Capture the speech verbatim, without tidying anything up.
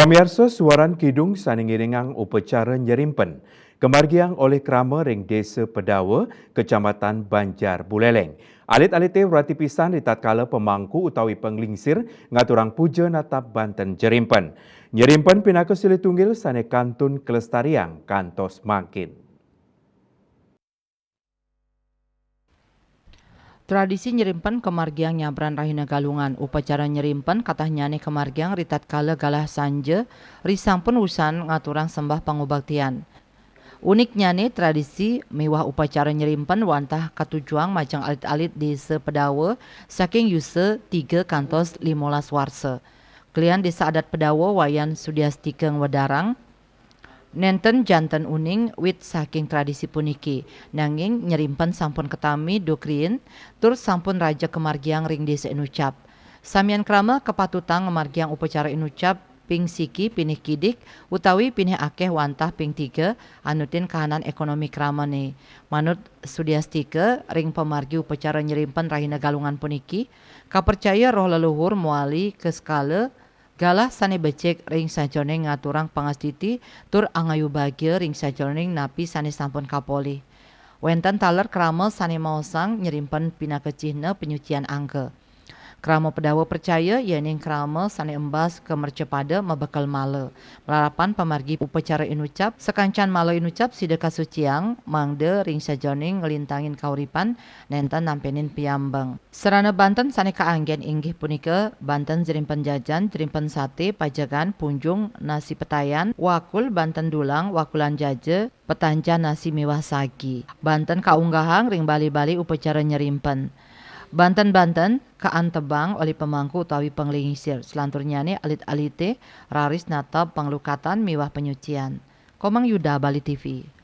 Pamiarsa, suaran kidung sané ngiringang upacara nyerimpen kamargiang olih krama ring Désa Pedawa, Kecamatan Banjar Buleleng. Alit-alité wrati pisan ritatkala pamangku utawi panglingsir ngaturang puja natap banten jerimpen. Nyerimpen pinaka silih tunggil sané kantun kalestariang kantos mangkin. Tradisi nyerimpen kamargiang nyabran rahina Galungan. Upacara nyerimpen katahnyané kamargiang ritatkala galah sanja, risampun wusan ngaturang sembah pangubaktian. Uniknyané, tradisi miwah upacara nyerimpen wantah katujuang majeng alit-alit Désa Pedawa saking yusa tiga kantos limolas warsa. Klian Désa Adat Pedawa Wayan Sudiastika ngwedarang, nénten janten uning wit saking tradisi puniki, nanging nyerimpen sampun katami duh kriin tur sampun raja kamargiang ring Désa Inucap. Samian krama kapatutang ngamargiang upacara inucap ping siki pinih kidik utawi pinih akéh wantah ping tiga anutin kahanan ékonomi kramané. Manut Sudiastika, ring pamargi upacara nyerimpen rahina Galungan puniki, kapercaya roh leluhur mawali ka sekala galah sané becik ring sajeroning ngaturang pangastiti tur angayu bagia ring sajeroning napi sané sampun kapolih. Wénten taler krama sané maosang nyerimpen pinaka cihna panyucian angga. Krama Pedawa percaya yéning krama sané embas ka mercapada mabekel mala. Malarapan pamargi upacara inucap, sakancan mala inucap sida kasuciang, mangda ring sajeroning nglintangin kauripan, nénten nampénin piambeng. Sarana banten sané kaanggén inggih punika banten jerimpen jajan, jerimpen saté, pajegan, punjung, nasi petayan, wakul, banten dulang, wakulan jaja, petanjan nasi miwah sagi. Banten kaunggahang ring bali-bali upacara nyerimpen. Banten-banten kaantebang olih pamangku utawi panglingsir. Selanturnyané alit-alité raris natap panglukatan miwah panyucian. Komang Yuda, Bali T V.